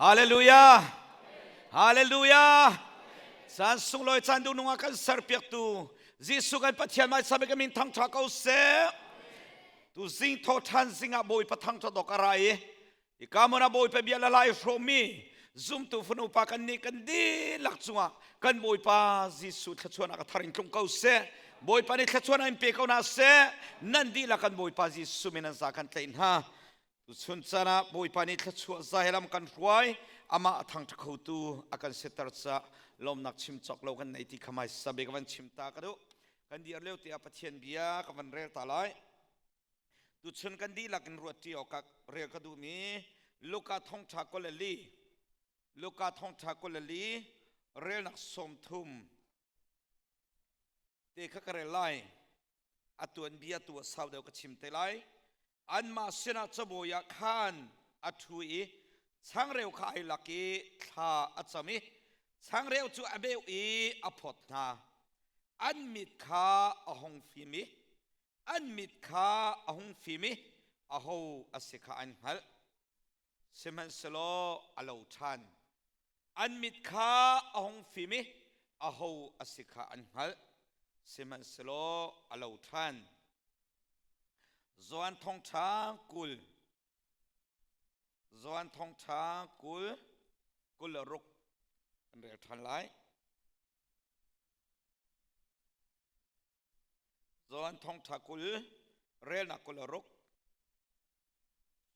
Hallelujah! Hallelujah! Caan sunglawi caan duhnung ah kan serpiaktu Jesuh kan Pathian mai sabe ka min thangtha ko seh. Tu zing tho than zing ah Bawipa thangtha dok a ra i ika mun ah Bawipa bia la lai hrawmi zumtu fanu pa kan nih kan dihlak cungah kan Bawipa Jesuh thluachuah a thar in tlung ko seh. Bawipa nih thluachuah in pe ko na seh. Nan dihlak kan Bawipa Jesuh min an za kan tlaih hna. Tuchun caan ah Bawipa nih thluachuah zailam kan hruai, amah a thangṭha khotu a kan siter caah lawmnak chim cawk lo kan nei ti kha hmaisa bik van chim ta ka duh. Kan dir lio tiah Pathian bia ka van rel ta lai. Tuchun kan dihlak in ruat ṭi awkah rel ka duhmi Luka thawngṭha 22 Luka thawngṭha 22 relnak 30 te kha ka rel lai. A tuanbia tu a sau deuh ka chim te lai. Anmah sinah cabawi ah khan a ṭhu i changreu kha ai lak i thla a cam i changreu cu a beuh i a phawt hna. An mit kha a hung fim i an mit kha a hung fim i aho a si kha an hngalh. Sihmanhsehlaw a lo ṭhan. An mit kha a hung fim i aho a si kha an hngalh. Sihmanhsehlaw a lo ṭhan. Johan thawngṭha 20 Johan thawngṭha 20 26 kan rel ṭhan lai. Johan thawngṭha 20 relnak 26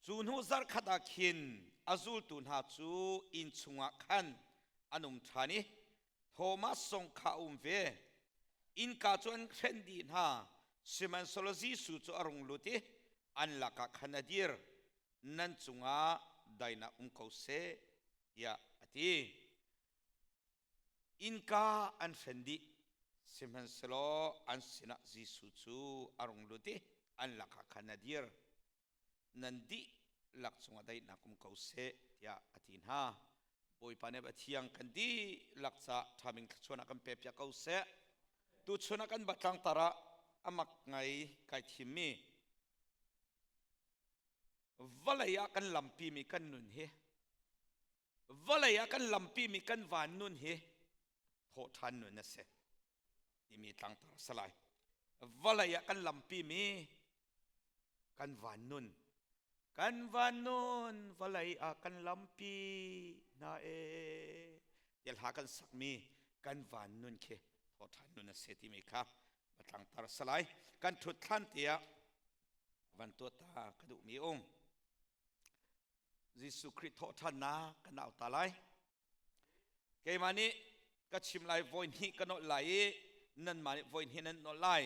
Cu hnu zarhkhat ah khin a zultu hna cu inn chungah khan an um ṭhan i Thomas zong kha a um ve. Innka cu an hren dih hna, sihmanhsehlaw Jesuh cu a rung lut i an lakah khan a dir. Nan cungah dainak um ko seh, tiah a ti. Innka an hren dih, sihmanhsehlaw an sinah Jesuh cu a rung lut i an lakah khan a dir. Nan dihlak cungah daihnak um ko seh, tiah a ti hna. Bawipa nih a thiang kan dihlak caah ṭhaming thluachuah kan pe piak ko seh. Tuchun ah kan batlang tar ah a mak ngai kai thimmi vawlei ah kan lampimi kan nun hi vawlei ah kan lampimi kan van nun hi thawhṭhan nun a si timi tlangtar a si lai. Vawlei ah kan lampimi kan van nun kan van nun vawlei ah kan lampi hna e ti hla kan sakmi kan van nun khi thawhṭhan nun a si timi kha tlangtar a si lai. Kan ṭhut thlan tiah van tuah ta ka duhmi um. Jesuh Khrih thawhṭhannak kan au ta lai. Keimah nih ka chim lai voi hnih ka nolh lai i nanmah nih voi hnih nan nolh lai.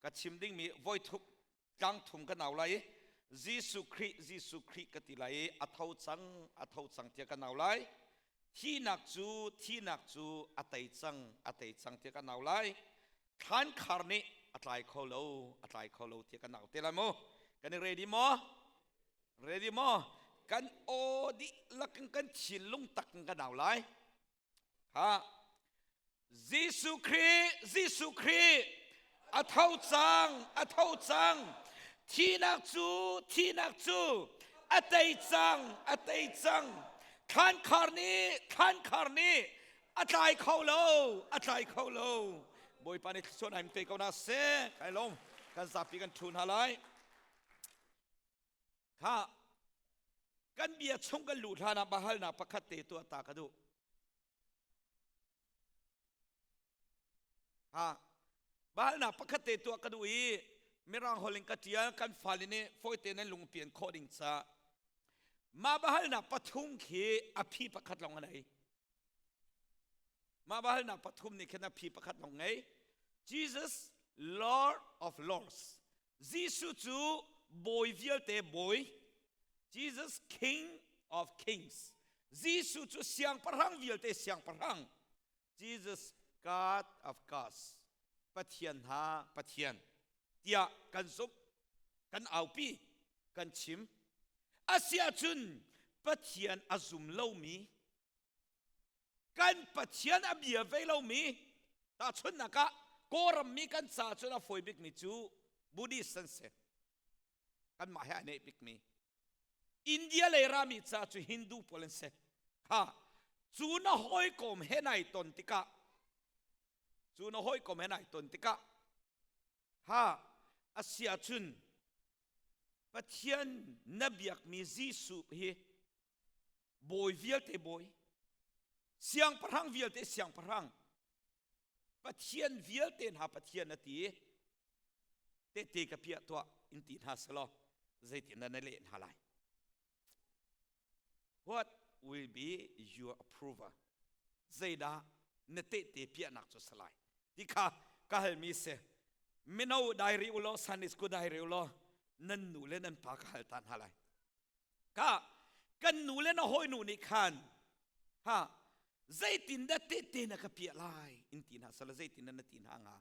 Ka chim dingmi voi thum tlang thum kan au lai i Jesuh Khrih Jesuh Khrih ka ti lai i a tho cang a tho cang tiah kan au lai. Thihnak cu thihnak cu a tei cang a tei cang tiah kan au lai. Thlan khar nih a tlai kho lo a tlai kho lo tiah kan au te lai mu. Kan i ready maw? Ready maw? Kan aw dihlak in kan thinlung tak in kan au lai. Ha. Jesuh Khrih, Jesuh Khrih, a tho cang, a tho cang. Thihnak cu, thihnak cu, a tei cang, a tei cang. Thlan khar nih, thlan khar nih, a tlai kho lo, a tlai kho lo. Bawipa nih thluachuah in pe ko na seh. Kai lawm. Kan zapi kan thu hna lai. Kha kan bia chung kan luh hlan ah bahalnak pakhat te tuah ta ka duh. Ha bahalnak pakhat te tuah ka duh i mirang holh in ka tial kan fale nih fawite nan lungpian khawh ding ca mah bahalnak pathum khi a phi pakhat lawng an ei. Mah bahalnak pathum nih khin a phi pakhat lawng ngei. Jesus Lord of Lords. Jesuh cu bawi vialte bawi. Jesus King of Kings. Jesuh cu siangpahrang vialte siangpahrang. Jesus God of Gods. Pathian hna Pathian tiah kan zumh, kan aupi, kan chim. Asiahcun Pathian a zum lomi kan Pathian a bia ve lomi tahchunhnak ah Kawlram mi kan ca cun a fawi bikmi cu Buddhist an si. Kanmah he a neh bikmi. India lei rami ca cu Hindu pawl an si. Kha cu na hawikom he nai ton tikah cu na hawikom he nai ton tikah ha a si ahcun Pathian na biakmi Jesuh hi bawi vialte bawi siangpahrang vialte siangpahrang Pathian vialte hna Pathian a ti tehte ka piah tuah in ti hna selaw zeitin dah na leh hna lai What will be your approval? Zeidah na tehte piahnak cu si lai? Ti kha ka halmi si. Mino diary ulaw, Sunday school diary ulaw, nan nu le nan pa ka hal ta hna lai. Ka kan nu le na hawinu nih khan ha zeitin dah tehte na ka piah lai in ti hna sala zeitin dah na ti hna nga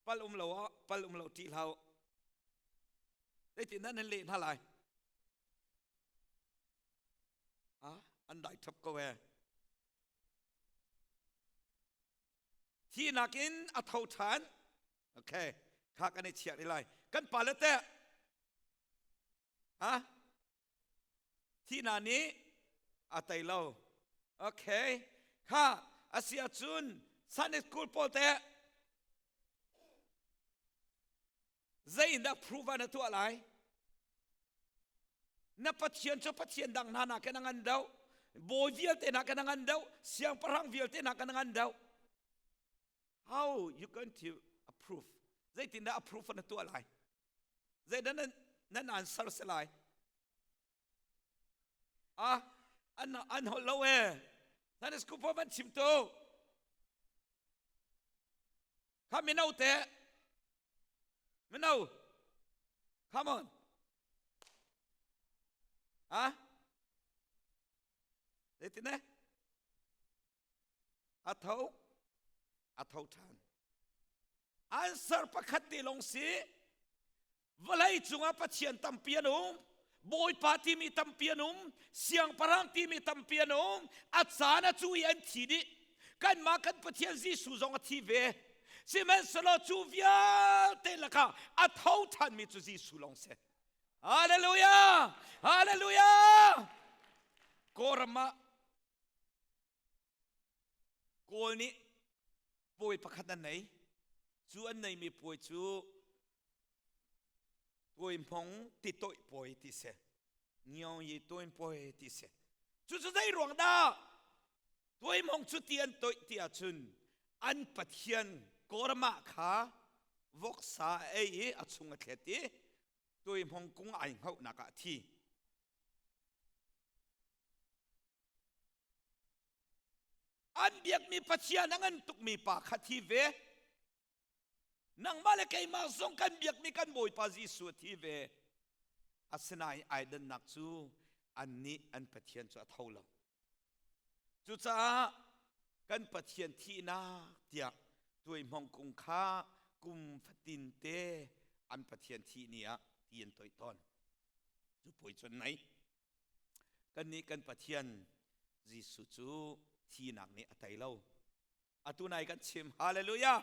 Pal um lo ah pal um lo ṭih hlah Zeitin dah nan leh hna lai? Ah, an dai ṭhap ko ee. Thihnak in a tho ṭhan. Okay, kha kan i chiah rih lai. Kan pa le teh. Ha? Thihnak nih a tei lo. Okay. Kha a si ahcun Sunday school pawl teh zei in dah prove na tuah lai? Na Pathian cu Pathian dang hna nakin a ngan deuh. Bawi vialte nakin a ngan deuh. Siangpahrang vialte nakin a ngan deuh. How you going to approve? Zeitindah approve na tuah lai? Zeidah nan nan answer si lai? Ah, an an holh lo e. Nan school pa van chim tu. Kha mino te. Mino. Come on. Ah? Zeitin ne? A tho a tho ṭhan. Answer pakhat te lawng si. Vawlei cungah Pathian tampi an um. Bawipa timi tampi an um. Siangpahrang timi tampi an um. A caan a cu i an thi dih. Kanmah kan Pathian Jesuh zong a thi ve. Sihmanhsehlaw cu vialte lakah a tho ṭhanmi cu Jesuh lawng si. Hallelujah! Hallelujah! Kawlram ah Kawl nih puai pakhat an nei. Cu an neimi puai cu tuaihmong titoih puai ti si. Ngiong yi tuain puai ti si. Cucu zei ruang dah tuaihmong cu ti an toih ti ahcun an pathian Kawlram ah kha voksa a ei i a chung a thlet i tuaihmong kung ai hngauhnak ah a thi. An biakmi Pathian a ngan tukmi pa kha thi ve. Nangmah le keimah zong kan biakmi kan Bawipa Jesuh a thi ve. Asinain ai dannak cu annih an Pathian cu a tho lo. Cucaah kan Pathian thihnak tiah tuaihmawng kung kha kum fatin te an Pathian thih ni ah ti an toih tawn. Cu puai cun nai. Kannih kan Pathian Jesuh cu thihnak nih a tei lo. Atu nai kan chim. Hallelujah!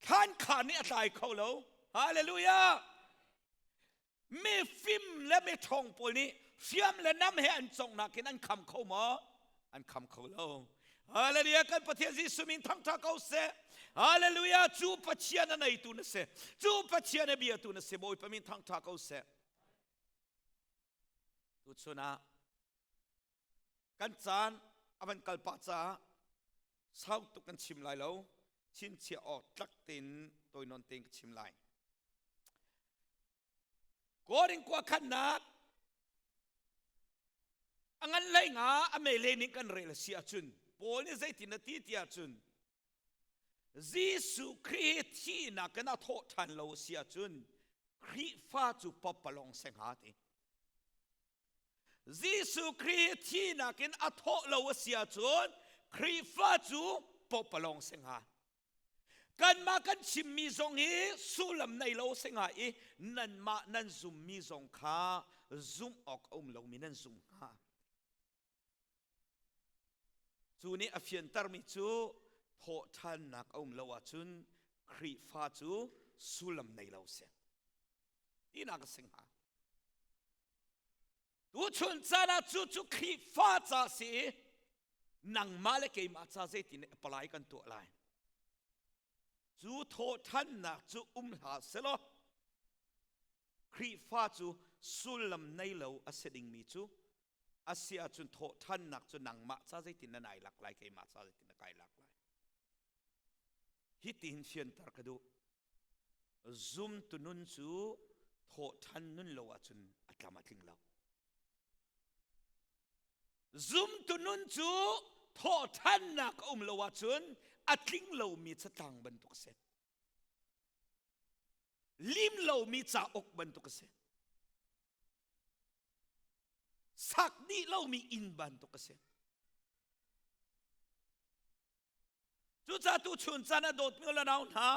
Thlan kha nih a tlai kho lo. Hallelujah! Mi fim le mi ṭhawng pawl nih hriam le nam he an conghnak in an kham kho maw? An kham kho lo. Hallelujah! Kan Pathian Jesuh min thangṭha ko seh. Hallelujah! Cu Pathian a neitu na si. Cu Pathian a biatu na si. Bawipa min thangṭha ko seh. Tuchun ah kan caan a van kal pah caah sau tuk kan chim lai lo. Chinchiah awk tlak tein tawinawn tein ka chim lai. Korin khua khannak a ngan lei nga a mele ning kan rel a si ahcun Paul nih zeitin a ti ti ahcun Jesuh Khrih thihnak in a thawh ṭhan lo a si ahcun Khrihfa cu papalong se hnga ti. Jesuh Khrih thihnak in a thawh lo a si ahcun Khrihfa cu papalong se hnga. Kanmah kan chimmi zong hi sullam nei lo se hnga i nanmah nan zummi zong kha zumh awk a um lomi nan zum hnga. Cu nih a fiantermi cu thawhṭhannak a um lo ahcun Khrihfa cu sullam nei lo si. Tinak a si hnga. Tuchun caan ah cu cu Khrihfa ca si i nangmah le keimah ca zeitin apply kan tuah lai. Cu thawhthannak cu um hlah selaw Khrihfa cu sullam nei lo a si dingmi cu a si ahcun thawhthannak cu nangmah ca zeitin na nai lak lai keimah ca zeitin na kai lak lai. Hitin fianter ka duh. Zumtu nun cu thawhthan nun lo ahcun a tlam a tling lo. Zumtu nun cu thawhthannak a um lo ahcun a tling lomi catlang bantuk a si. Lim lomi cauk bantuk a si. Sak dih lomi inn bantuk a si. Cucaah tuchun caan ah dawtmi le nau hna,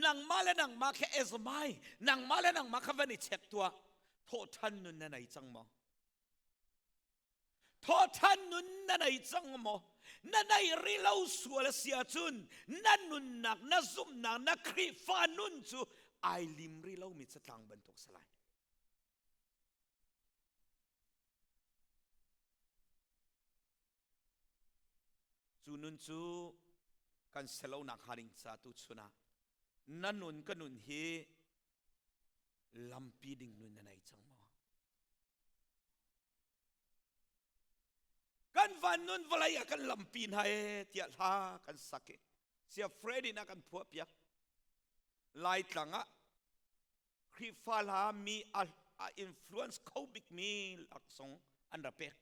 nangmah le nangmah kha ezmai, nangmah le nangmah kha van i check tuah. Thawhṭhan nun na nei cang maw? Thawhṭhan nun na nei cang maw? Na nei rih lo sual a si ahcun na nunnak, na zumhnak, na Khrihfa nun cu ai lim rih lomi catlang bantuk si lai. Cu nun cu kan selonak hnga ding ca tu chun ah na nun ka nun hi lampi ding nun na nei cang maw? Kan van nun vawlei ah kan lampi hna e tiah hla kan sak i sia Freddy na kan phuah piak. Laitlang ah Khrihfa hla mi a, a influence kho bikmi laksawng an ra pek.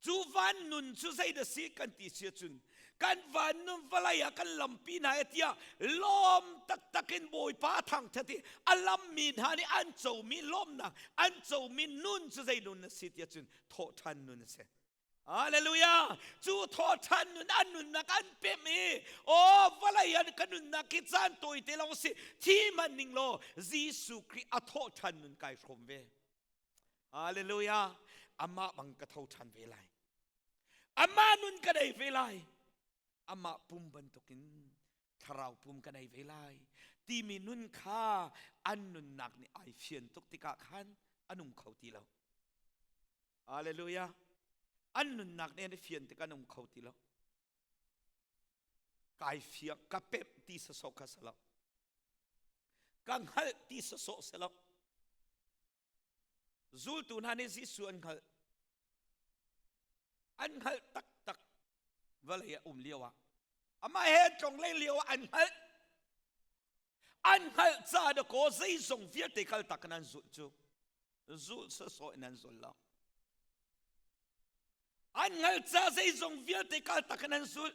Cu van nun cu zeidah si kan ti si ahcun kan van nun vawlei ah kan lampi hna e tiah lawm taktak in Bawipa a thangthat i a lammi hna nih an comi lawmnak an comi nun cu zei nun a si tiah cun thawhṭhan nun a si. Hallelujah! Cu thawhṭhan nun an nunnak an pemh i aw vawlei an ka nunnak hi caan tawi te lawng si thi hmanh ning law Jesuh Khrih a thawhṭhan nun kai hrawm ve. Hallelujah! Amah bang ka tho ṭhan ve lai. Amah nun ka nei ve lai. Amah pum bantukin thlarau pum ka nei ve lai. Timi nun kha an nunnak nih ai fian tuk tikah khan a nung kho ti lo. Hallelujah! An nunnak nih an i fian tikah an um kho ti lo. Kai fiang, ka pemh ti sasawh kha si lo. Ka hngalh ti sasawh si lo. Zultu hna nih Jesuh an hngalh. An hngalh taktak vawlei ah um lio ah. Amah he tlongleng lio ah an hngalh. An hngalh ca dakaw zeizong vialte kaltak in an zulh cu. Zulh sawsawh in an zul lo. An hngalh ca zeizong vialte kaltak in an zulh.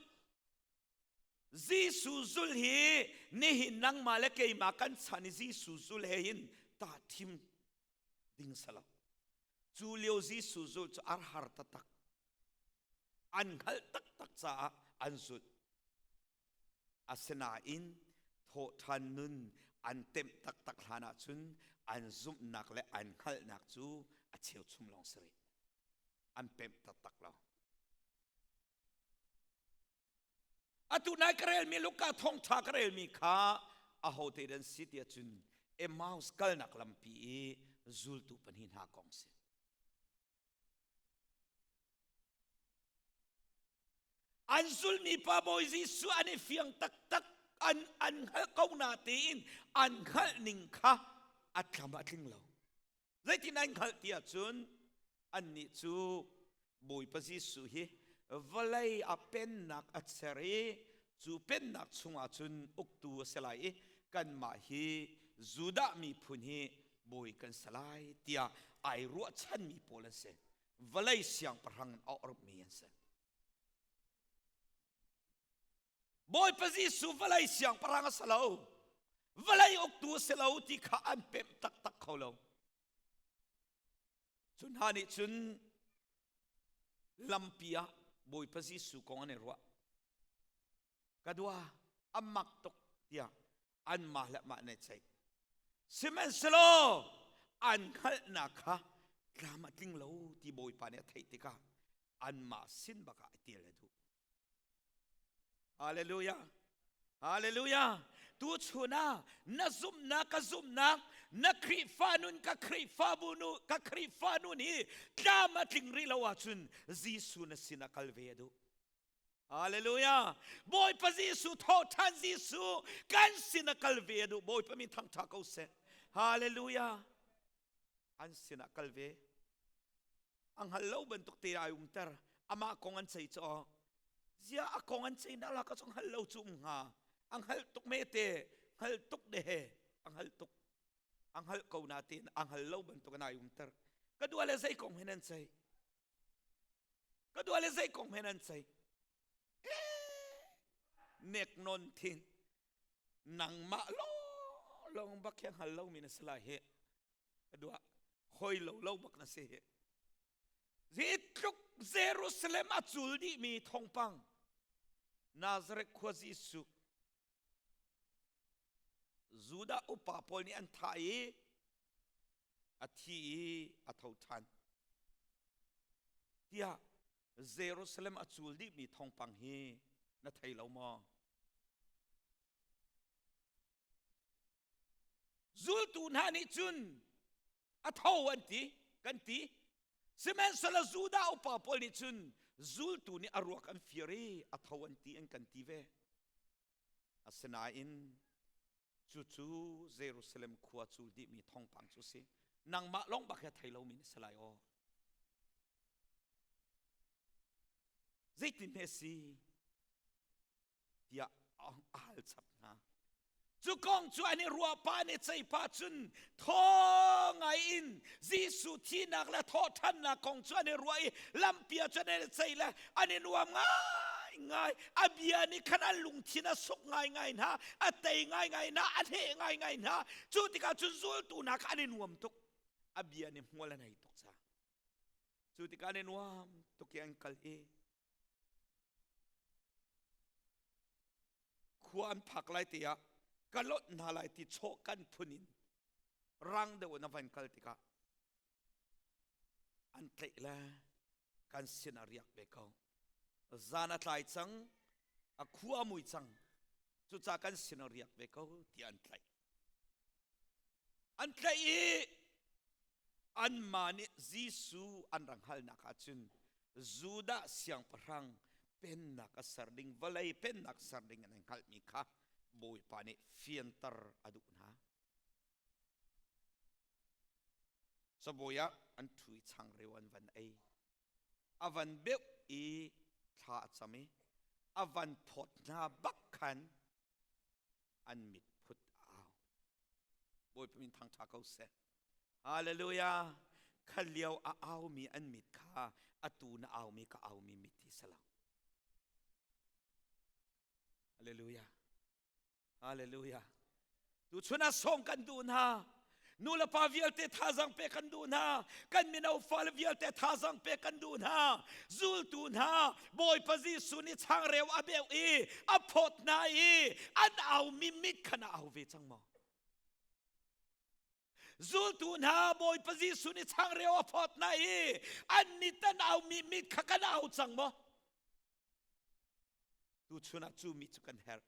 Jesuh zul hi nihin nangmah le keimah kan chan i Jesuh zul he hin ta thim ding salo. Cu lio Jesuh zul cu ar har taktak. An hngalh taktak caah an zulh. Asinain thawhṭhan nun an temh taktak hlan ahcun an zumhnak le an hngalhnak cu a cheuchum lawng si rih. An pemh taktak lo. Atu nai ka relmi Luka thawngṭha ka relmi kha ahote dan si tiah cun Emmaus kalnak lampi i zultu pahnih hna kong si. An zulmi pa Bawi Jesuh an i fiang taktak an an hngalh ko na tein an hngalh ning kha a tlam a tling lo. Zeitin an hngalh ti ahcun annih cu Bawipa Jesuh hi vawlei a pennak a ser i cu pennak chungah cun uktu a si lai i kanmah hi Judah miphun hi bawi kan si lai tiah ai ruahchanmi pawl an si. Vawlei siangpahrang a orhmi an si. Bawipa Jesuh vawlei siangpahrang a si lo. Vawlei uktu a si lo ti kha an pemh taktak kho lo. Cu hna nih cun lampi ah Bawipa Jesuh kong an i ruah. Ka dua a mak tuk tiah anmah le mah ne ceih. Sihmanhsehlaw an hngalhnak kha tlam a tling lo ti Bawipa nih a theih tikah anmah sin bakah i tel a duh. Hallelujah. Hallelujah. Tuchun ah na zumhnak ka zumhnak na Khrihfa nun ka Khrihfabu nu ka Khrihfa nun hi tlam a tling rih lo ahcun Jesuh na sin ah kal ve a duh. Hallelujah. Bawipa Jesuh thawhṭhan Jesuh kan sin a kal ve a duh. Bawipa min thangṭha ko seh. Hallelujah. An sinah kal ve. A hngal lo bantuk te ai umter. Amah kong an cei caw. Zia a kong an cei na la ka cu hngal lo cu um hnga. A hngal tuk me te. Hngal tuk de he. A hngal tuk. A hngal ko na tein a hngal lo bantuk in ai umter. Ka dua le zei kong hen an cei. Ka dua le zei kong hen an cei. Nek non thin. Nangmah lawng bak hi hngal lomi na si lai hi. Ka dua hoi lo lo bak na si hi. Zeitluk Jerusalem a cul dihmi thawngpang Nazareth khua Jesuh Judah upa pawl nih an thah i a thi i a tho ṭhan tiah Jerusalem a cul dihmi thawngpang hi na thei lo maw? Zultu hna nih cun a tho an ti kan ti sihmanhsehlaw Judah upa pawl nih cun zultu nih a ruak an fir i a tho an ti an kan ti ve. Asinain cucu Jerusalem khua cul dihmi thawngpang cu si. Nangmah lawng bak hi a thei lomi na si lai aw. Zeitin hme si? Tiah a hal chap hna. Cu kong cu an i ruah pah an i ceih pah cun thaw ngai in Jesuh thihnak le thawhṭhannak kong cu an i ruah i lampi ah cun an i ceih le an i nuam ngaingai. A bia nih khan an lungthin a suk ngaingai hna, a tei ngaingai hna, a hneh ngaingai hna. Cu tikah cun zultu hna kha an i nuam tuk. A bia nih hmual an hei tuk caah. Cu tikah an i nuam tuk i an kal i Khua an phak lai te ah ka lonh hna lai ti chawh kan phun in rang deuh in a van kal tikah an tlaih le kan sin a riak ve ko. Zan a tlai cang, a khua a mui cang, cucaah kan sin a riak ve ko tiah an tlaih. An tlaih i anmah nih Jesuh an rak hngalhnak ahcun Judah siangpahrang pennak a ser ding, vawlei pennak ser ding an hngalhmi kha Bawipa nih fianter a duh hna. Cabawi ah an ṭhu i changreu an van ei. A van beuh i thla a cam i a van phawt hna bak khan an mit phut a au. Bawipa min thangṭha ko seh. Hallelujah. Kha lio a aumi an mit kha atu na aumi ka aumi mit hi si lo. Hallelujah. Hallelujah. Tuchun ah sawm kan duh hna. Nu le pa vialte thazaang pek kan duh hna. Kan mino fale vialte thazaang pek kan duh hna. Zultu hna Bawipa Jesuh nih changreu a beuh i a phawt hna i an aumi mit kha na au ve cang maw? Zultu hna Bawipa Jesuh nih changreu a phawt hna i an mit an aumi mit kha kan au cang maw? Tuchun ah cu mi cu kan herh.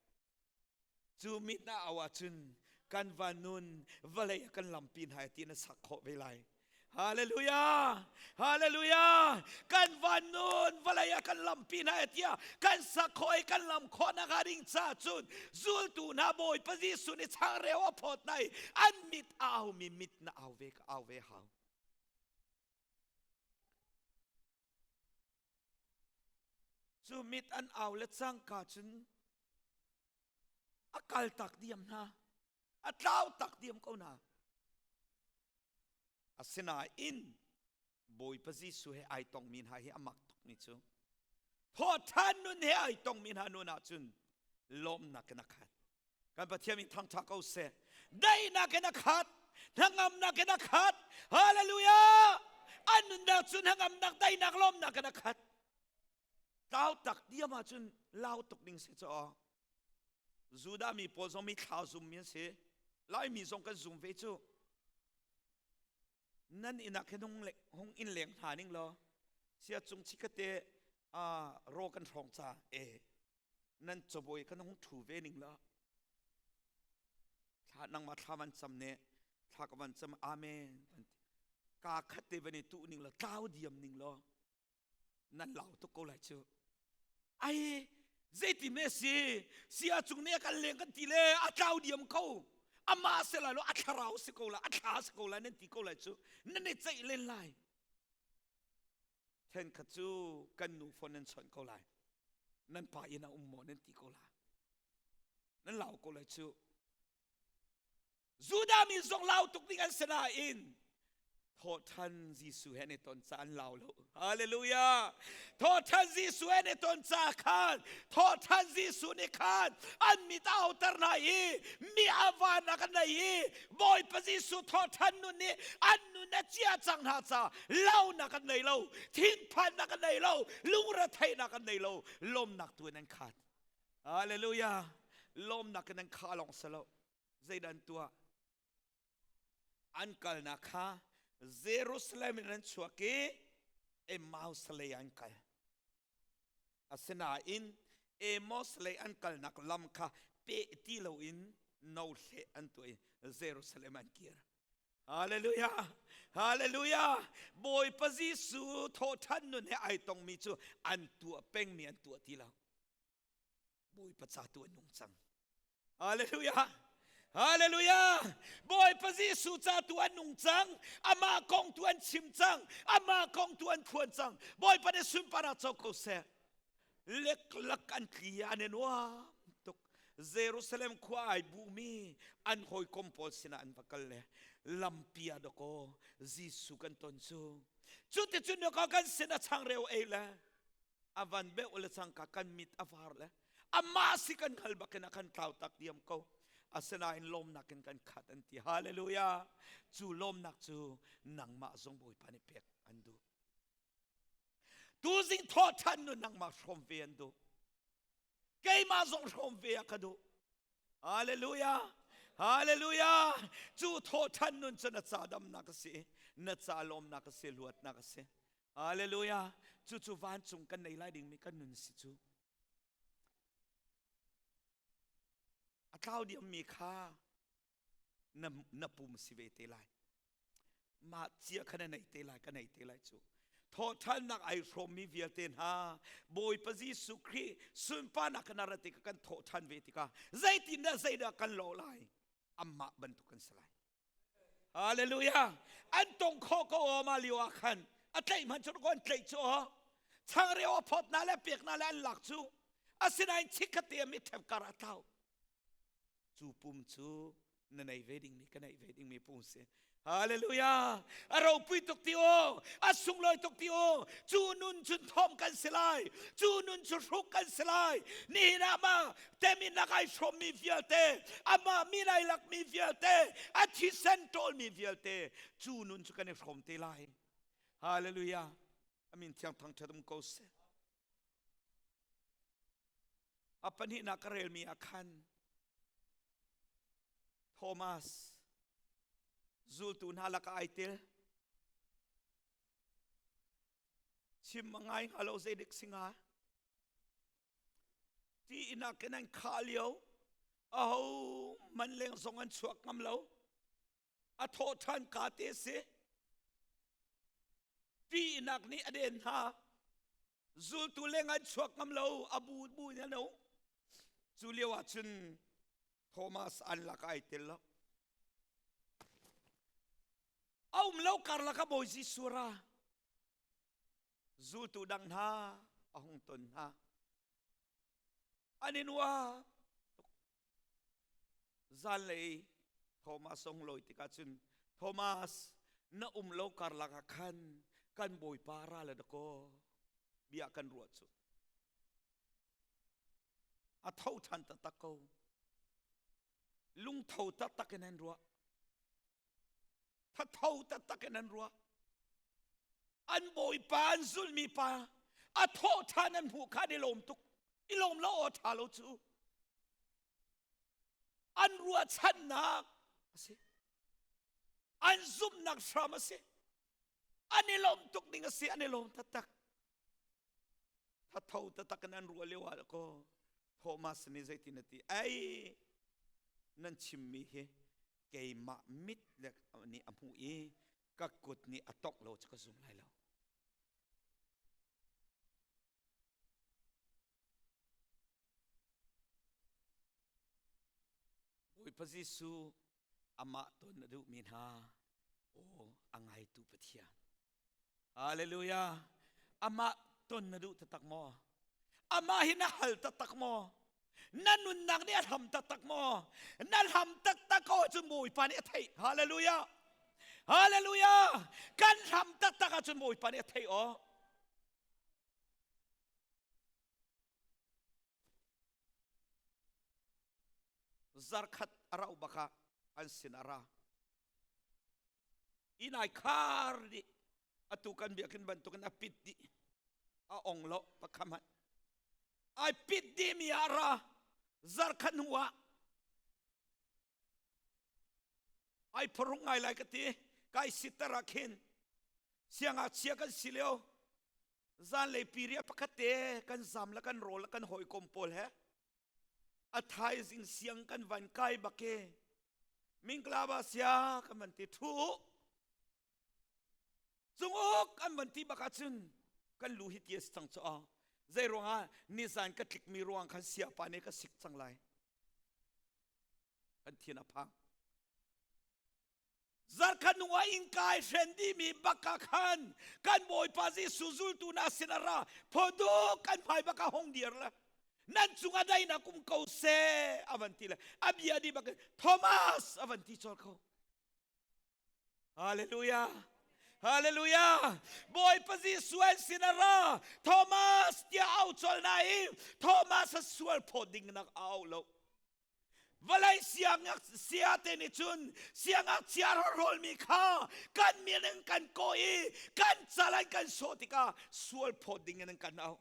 Cu mit na au ahcun kan van nun vawlei ah kan lampi hna ti na sak khawh ve lai. Hallelujah! Hallelujah! Kan van nun vawlei ah kan lampi hna tiah kan sak khawh i kan lam khawh nak ding ca cun zultu hna Bawipa Jesuh nih changreu a phawt hna i an mit a aumi mit na au ve ka au ve hau. Cu mit an au le cangka cun a kal tak diam hna. A tlau tak diam ko hna. Asinain Bawipa Jesuh he ai tongmi hna hi a mak tukmi cu thawhṭhan nun he ai tongmi hna nun ahcun lawmnak in a khat. Kan Pathian min thangṭha ko seh. Daihnak in a khat. Hnangamnak in a khat. Hallelujah! An nunnak cu hnangamnak, daihnak, lawmnak in a khat. Tlau tak diam ahcun lau tuk ding si caw. Judah mi pawl zong mi thlau zummi an si. Laimi zong kan zum ve cu. Nan inn ah khin hung, hung in leng hna ning law sia cung chikate raw kan hrawng ca e nan cabuai kan hung ṭhu ve ning law. Thla nangmah thla van cam ne thla ka van cam amen van ti. Ka khat te van i tuh ning law tlau diam ning law nan lau tuk ko lai cu. Ai zeiti me si sia cung nih a kan leng kan ti le a tlau diam ko amah si lai lo a thlarau si ko lai a thla si ko lai nan ti ko lai cu nan i ceih len lai Thenkhat cu kan nu phone nan chawnh ko lai. Nan pa inn ah um maw nan ti ko lai. Nan lau ko lai cu. Judah mi zong lau tuk ding an si nain thawhṭhan Jesuh he an i ton ca an lau lo. Hallelujah! Thawhṭhan Jesuh he an i ton ca khan thawhṭhan Jesuh nih khan an mit a auter hna i mi a vanak an nei i Bawipa Jesuh thawhṭhan nun nih an nun a cia cang hna ca launak an nei lo, thinphannak an nei lo, lungretheihnak an nei lo, lawmnak tu in an khat. Hallelujah! Lawmnak in an kha lawng si lo. Zeidah an tuah? An kalnak kha Jerusalem in an chuak i Emmaus lei an kal. Asinain Amos lei an kalnak lam kha peh ti loin no hleh an tuah i Jerusalem an kir. Hallelujah! Hallelujah! Bawipa Jesuh thawhṭhan nun he ai tongmi cu an tuah pengmi an tuah ti lo. Bawipa ca tu an nung cang. Hallelujah! Hallelujah! Bawipa Jesuh ca tu an nung cang. Amah kong tu an chim cang. Amah kong tu an phuan cang. Bawipa nih sunparnak co ko seh. Leklak an tli an i nuam tuk. Jerusalem khua ai bumi an hawikom pawl sinah an va kal le lampi ah dakaw Jesuh kan ton cu. Cuticun dakaw kan sin a changreu ei le a van beuh le cangka kan mit a var le amah si kan hngal bakin a kan tlau tak diam ko. Asinain lawmnak in kan khat an ti. Hallelujah. Cu lawmnak cu nangmah zong Bawipa nih pek an duh. Tuzing thawh ṭhan nu nangmah hrawm ve an duh. Keimah zong hrawm ve a ka duh. Hallelujah. Hallelujah. Cu thawh ṭhan nun cu na ca damnak a si. Na ca lawmnak a si, luatnak a si. Hallelujah. Cucu vancung kan nei lai dingmi kan nun si cu. A tlau diammi kha na, na pum si ve te lai. Mah cia kha na nei te lai, ka nei te lai cu. Thawhṭhannak ai hrawmmi vialte hna, Bawipa Jesuh Khrih sunparnak kan ra tikah kan thawhṭhan ve tikah zeitindah zeidah kan lawh lai? Amah bantuk kan si lai. Hallelujah. An tong khawh ko aw ma lio ah khan a tlaih hman cu an tlaih cu aw. Changreu a phawt na le pek na le an lak cu. Asinain chikkhat te mi ṭhep kar a tlau. Cu pum cu na nei ve dingmi ka neih ve dingmi pum si. Hallelujah. A ropui tuk ti aw. A sunglawi tuk ti aw. Cu nun cun thawm kan si lai. Cu nun cu hruk kan si lai. Nihin ah ma teminnak ai hrawmmi vialte, amah min ai lakmi vialte, a thisen ṭawlmi vialte, cu nun cu kan i hrawm te lai. Hallelujah. Amin thiang thangṭhat um ko seh. A pahnihnak ka relmi ah khan Thomas zultu hna lakah ai tel. Chim a ngai hnga lo zeidik si hnga. Ti inn ah khin an khah lio. Aho man leng zong an chuak ngam lo. A thawh ṭhan ka te si. Ṭihnak nih a den hna. Zultu leng an chuak ngam lo. A bu bu in an um. Cu lio ah cun Thomas an lak ai tel lo. A um lo karlak ah Bawi Jesuh ra. Zultu dang hna a hung ton hna. An i nuam tuk. Zanlei Thomas a hung lawi tikah cun Thomas na um lo karlak ah khan kan Bawipa ra le dakaw bia kan ruah cu. A tho ṭhan taktak ko. Lungtho taktak in an ruah. Thatho taktak in an ruah. An bawipa an zulmi pa a thawh ṭhan an hmuh kha an i lawm tuk. I lawm lo aw ṭha lo cu. An ruahchannak a si. An zumhnak hram a si. An i lawm tuk ding a si. An i lawm taktak. Thatho taktak in an ruah lio ah ko Thomas nih zeitin a ti? Ei, nan chimmi hi. Keimah mit le nih a hmuh i ka kut nih a tongh lo cu ka zum lai lo. Bawipa Jesuh amah ton a duhmi hna aw a ngaitu Pathian. Hallelujah. Amah ton na duh taktak maw? Amah hi na hal taktak maw? Na nunnak nih a hlam taktak maw? Na hlam taktak ko ahcun Bawipa nih a theih. Hallelujah. Hallelujah. Kan hlam taktak ahcun Bawipa nih a theih aw. Zarkhat a rauh bak ah an sin a ra. Inn ai khar dih. Atu kan biakinn bantukin a pit dih. A ong lo pakham hmanh. Ai pit dih mi ah ra. Zarkhat hnu ah ai phorung ngai lai ka ti. Kai sitter ah khin siangngakchia kan si lio zanlei piriah pakhat te kan zam le kan rawl le kan hawikom pawl he a thaizing siang kan van kai bak e mingklaba sia kan van ti thu cunguk an van ti bak ahcun kan lu hi ti a si cang cu zei ruangah nizan ka tlikmi ruang khan siapa nih ka sik cang lai kan thin a phang Zarkhat hnu ah innka ai hren dihmi bak ah khan kan Bawipa Jesuh zultu hna sin a ra phoduk kan hmai bak ah hong dir le nan cungah daihnak um ko seh a van ti le a bia dih bak Thomas a van ti colh ko. Hallelujah. Hallelujah. Bawipa Jesuh an sin a ra Thomas tiah au colh na i Thomas a sual phawt ding nak a au lo. Vawlei siangngakchia te nih cun siangngakchia rawlmi kha kan min in kan kawh i kan cal an kan sawh tikah sual phawt ding in an kan auh.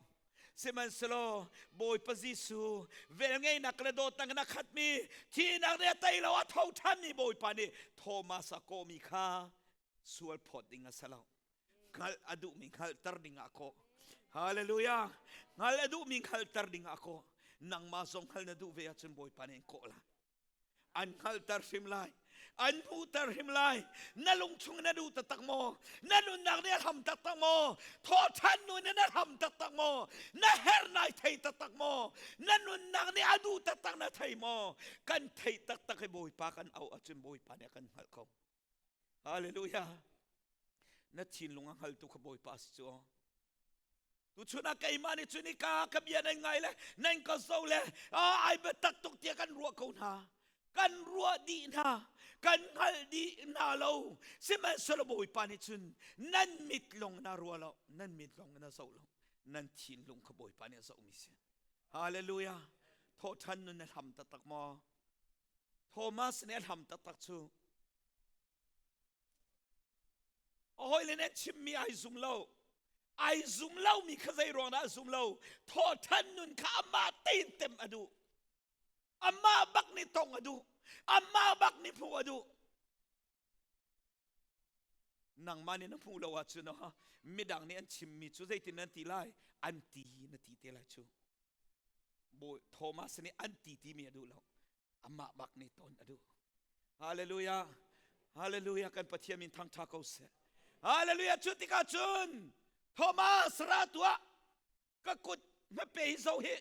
Sihmanhsehlaw Bawipa Jesuh velngeihnak le dawtnak in a khatmi thihnak nih a tei lo a tho ṭhanmi Bawipa nih Thomas a kawhmi kha sual phawt ding a si lo. Hngalh a duhmi hngalhter ding ah kawh. Hallelujah. Hngalh a duhmi hngalhter ding ah kawh. Nangmah zong hngalh na duh ve ahcun Bawipa nih an kawh lai. An hngalhter hrim lai. An hmuhter hrim lai. Na lungchung na duh taktak maw? Na nunnak nih a hlam taktak maw? Thawhṭhan nun in a hlam taktak maw? Na herh nai thei taktak maw? Na nunnak nih a duh taktak na thei maw? Kan theih taktak i Bawipa kan auh ahcun Bawipa nih a kan hngalh ko. Hallelujah. Na thinlung a hngaltu kha Bawipa si cu. Tuchun ah keimah nih cun ka ka bia nan ngai le nan ka zo le ai biatak tuk tiah kan ruah ko hna. Kan ruah dih hna. Kan hngalh dih hna lo. Sihmanhsehlaw Bawipa nih cun nan mit lawng na ruah lo, nan mit lawng na zoh lo. Nan thinlung kha Bawipa nih a zohmi si. Hallelujah. Thawhṭhan nun na hlam taktak maw? Thomas nih a hlam taktak cu a hawile nih an chimmi ai zum lo. Ai zum lomi kha zei ruang dah a zum lo? Thawhṭhan nun kha amah tein tem a duh. Amah bak nih tong a duh. Amah bak nih hmuh a duh. Nangmah nih na hmuh lo ahcun midang nih an chimmi cu zeitin nan ti lai? An ti na ti te lai cu. Bawi Thomas nih an ti timi a duh lo. Amah bak nih ton a duh. Hallelujah. Hallelujah kan Pathian min thangtha ko seh. Hallelujah cu tikah cun Thomas ra tuah ka kut hmape hi zo hi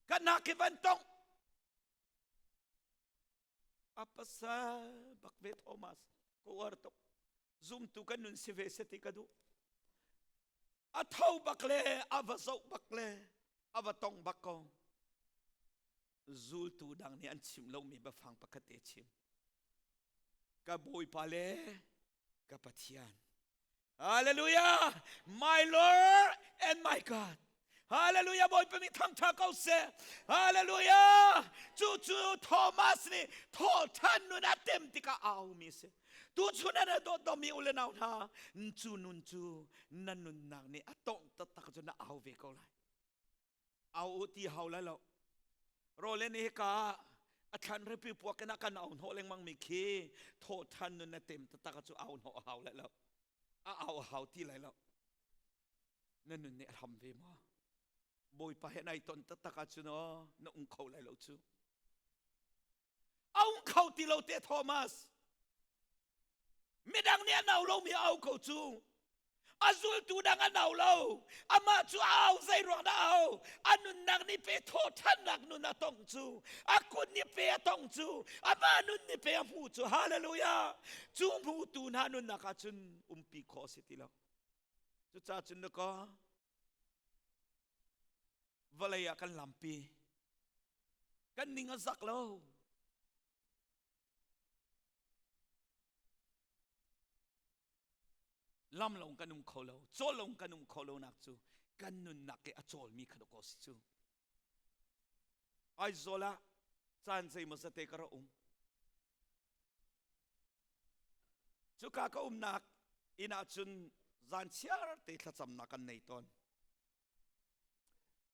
ka nak hi van tong a pasal bak ve Thomas ka uar tuk zumtu kan nun si ve se ti ka duh a tho bak le a va zoh bak le a va tong bak ko zultu dang nih an chim lomi biafang pakhat te chim ka bawipa le ka pathian Hallelujah! My Lord and my God. Hallelujah! Bawipa mi thangṭha ko seh. Hallelujah! Cu cu Thomas nih thawhṭhan nun a tem tikah a aumi si. Tuchun ah na dawt mi u le nau hna, cu nun cu na nunnak nih a tongh taktak cu na au ve ko lai. Au u ti hau lai lo. Rawle nih hika a thlan ripi puak in a kan au hnawh lengmang mi khi thawhṭhan nun na tem taktak cu au hnawh a hau lai lo. A au a hau ti lai lo. Na nun nih a hlam ve maw? Bawipa he nai ton taktak ahcun aw na um kho lai lo cu. A um kho ti lo te Thomas. Midang nih an au lomi a au ko cu. A zultu dang an au lo. Amah cu a au zei ruang dah a au? A nunnak nih pe thawhthannak nun a tong cu. A kut nih pe a tong cu. Amah nun nih pe a hmu cu. Hallelujah. Cu hmutu hna nunnak ah cun umpi khawh a si ti lo. Cucaah cun na ka vawlei ah kan lampi. Kan ning a zak lo. Lam lo kan um kho lo, cawl lo kan um kho lo nak cu kan nunnak i a cawlmi kha dawkaw si cu. Aizawl ah caan zeimaw zate ka ra um. Cuka ka umnak inn ah cun zan chiar te thlacamnak kan nei tawn.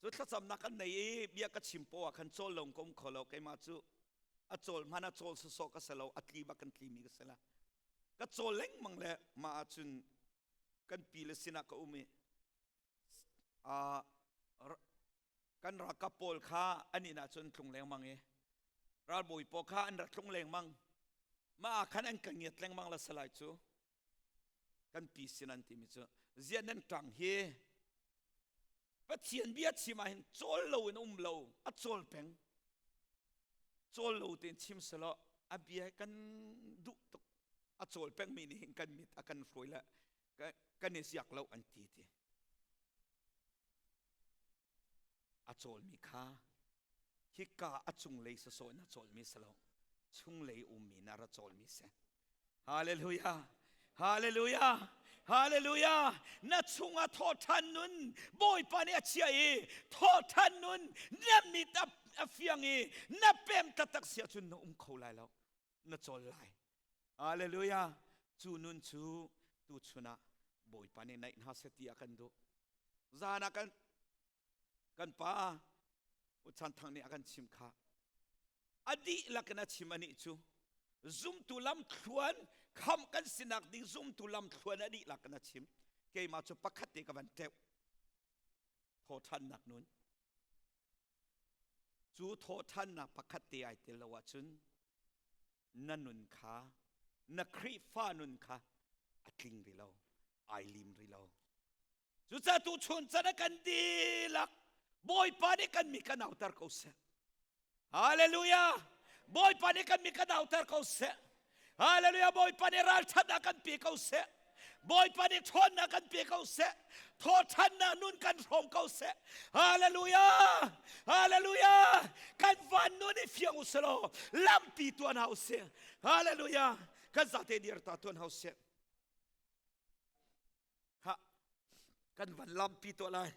Cu thlacamnak kan nei i bia ka chim poah ah khan cawl lo ka um kho lo. Keimah cu a cawl hmanh a cawl sawsawh ka si lo, a tli bak kan tlimi ka si la. Ka cawl lengmang le mah ahcun kan pi le sinah ka um i kan ralkap pawl kha an inn ah cun tlung lengmang i ralbawi pawl kha an rak tlung lengmang. Mah ah khan an ka ngiat lengmang la salai cu. Kan pi sin an timi cu ziah nan ṭang hi Pathian bia chim ah hin cawl lo in um lo a cawl peng cawl lo tein chim selaw a bia kan duh tuk a cawl peng mi nih hin kan mit a kan hruai le kan i ziak lo an ti ti a cawlmi kha hika a cunglei sawsawh in a cawlmi si lo chunglei ummi na ra cawlmi si. Hallelujah, hallelujah, hallelujah. Na chungah thawhthan nun Bawipa nih a chia i thawhthan nun na mit a fiang i na pem taktak si ahcun na um kho lai lo, na cawl lai. Hallelujah. Cu nun cu tuchun ah Bawipa nih naih hna seh ti a kan duh. Zan ah kan pa Chan Thang nih a kan chim kha a dihlak in a chim anih cu zumtu lamthluan kham kan sinak ding zumtu lamthluan a dihlak in a chim. Keimah cu pakhat te ka van teuh, thawṭhannak nun. Cu thawṭhannak pakhat te ai tel lo ahcun na nun kha, na Khrihfa nun kha a tling rih lo, ai lim rih lo. Cucaah tu chun can ah kan dihlak Bawipa nih kan mi kan auter ko seh. Hallelujah! Bawipa nih kan mi kan auter ko seh. Hallelujah! Bawipa nih ralṭhatnak kan pe ko seh. Bawipa nih ṭhawnnak kan pe ko seh. Thawṭhannak nun kan hrawm ko seh. Hallelujah! Hallelujah! Kan van nun i fiang u selaw lampi tuan hau seh. Hallelujah! Kan zate dir ta tuan hau seh. Ha, kan van lampi tuah lai.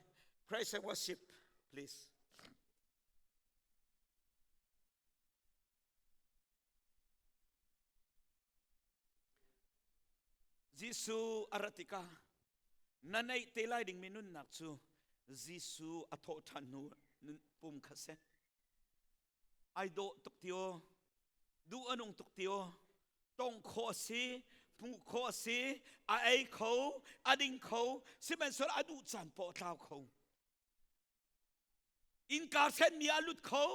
Praise and worship, please. Jesuh a rat tikah na neih te lai dingmi nunnak cu Jesuh a thawh ṭhan hnu nun pum kha si. Ai dawh tuk ti aw, duh a nung tuk ti aw, tong khawh a si, hmuh khawh a si, a ei kho, a ding kho, sihmanhsehlaw a duh caan paoh a tlau kho. Innka hrenmi a lut kho,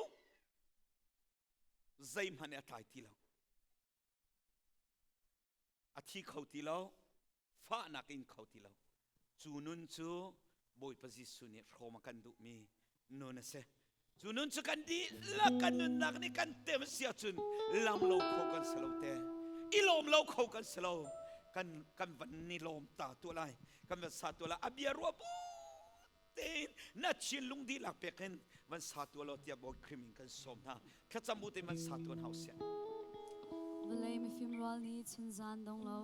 zeihmanh a tlai ti lo. A thi kho ti lo, fahnak in kho ti lo. Cu nun cu Bawipa Jesuh nih hrawm a kan duhmi nun a si. Cu nun cu kan dihlak kan nunnak nih kan tem si ahcun lam lo kho kan si lo te. I lawm lo kho kan si lo. Kan van ni lawm ta tuah lai. Kan van sa tuah lai. A bia ruah bu tein na thinlung dihlak pek in van sa tuah law tiah Bawi Khrih min kan sawm hna. Thlacam bu tein van sa tuan hau siah. Vawlei mifim rual nih chunzan dong lo.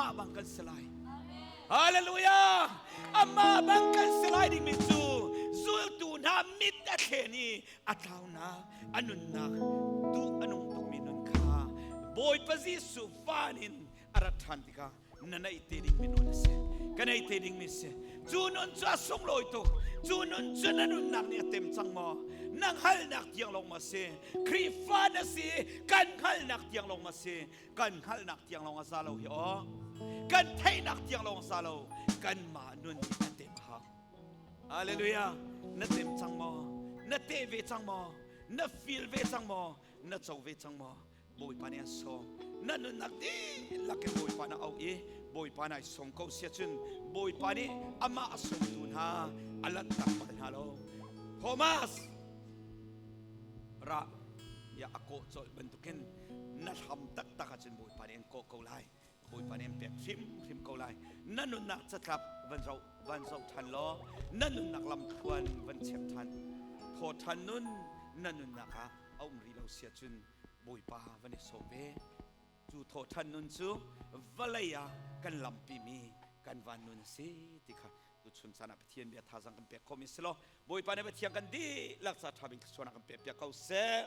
Amah bang kan si lai. Hallelujah! Amah bang kan si lai dingmi cu zultu hna mit a thlen i a tlaunak, a nunnak, duh a nung tukmi nun kha Bawipa Jesuh van in a rat ṭhan tikah na neih te dingmi nun a si. Ka neih te dingmi si. Cu nun cu a sunglawi tuk. Cu nun cu na nunnak nih a tem cang maw? Na hngalhnak tiang lawng maw si? Khrihfa na si, kan hngalhnak tiang lawng maw si? Kan hngalhnak tiang lawng a za lo hi aw. Kan theihnak tiang lawng a za lo. Kanmah nun nih a tem hau. Hallelujah. Na tem cang maw? Na teh ve cang maw? Na feel ve cang maw? Na co ve cang maw? Bawipa nih an sawm. Na nunnak dihlak in Bawipa na auh i Bawipa nai sawm ko sia cun Bawipa nih amah a sawmtu hna a lanhtak bal hna lo. Thomas ra ya a kawh colh bantukin na hlam taktak ahcun Bawipa nih an kawh ko lai. Bawipa nih an pek hrimhrim ko lai. Na nunnak catlap van zoh van zoh ṭhan law na nunnak lamthluan van check ṭhan. Thaw ṭhan nun na nunnak ah a um rih lo sia cun Bawipa van i sawm ve. Cu thawhṭhan nun cu vawlei ah kan lampimi kan van nun a si ti kha tuchun caan ah Pathian bia thazaang kan pek khawhmi si law Bawipa nih Pathian kan dihlak ca ṭha bik thluachuahnak kan pek piak ko seh.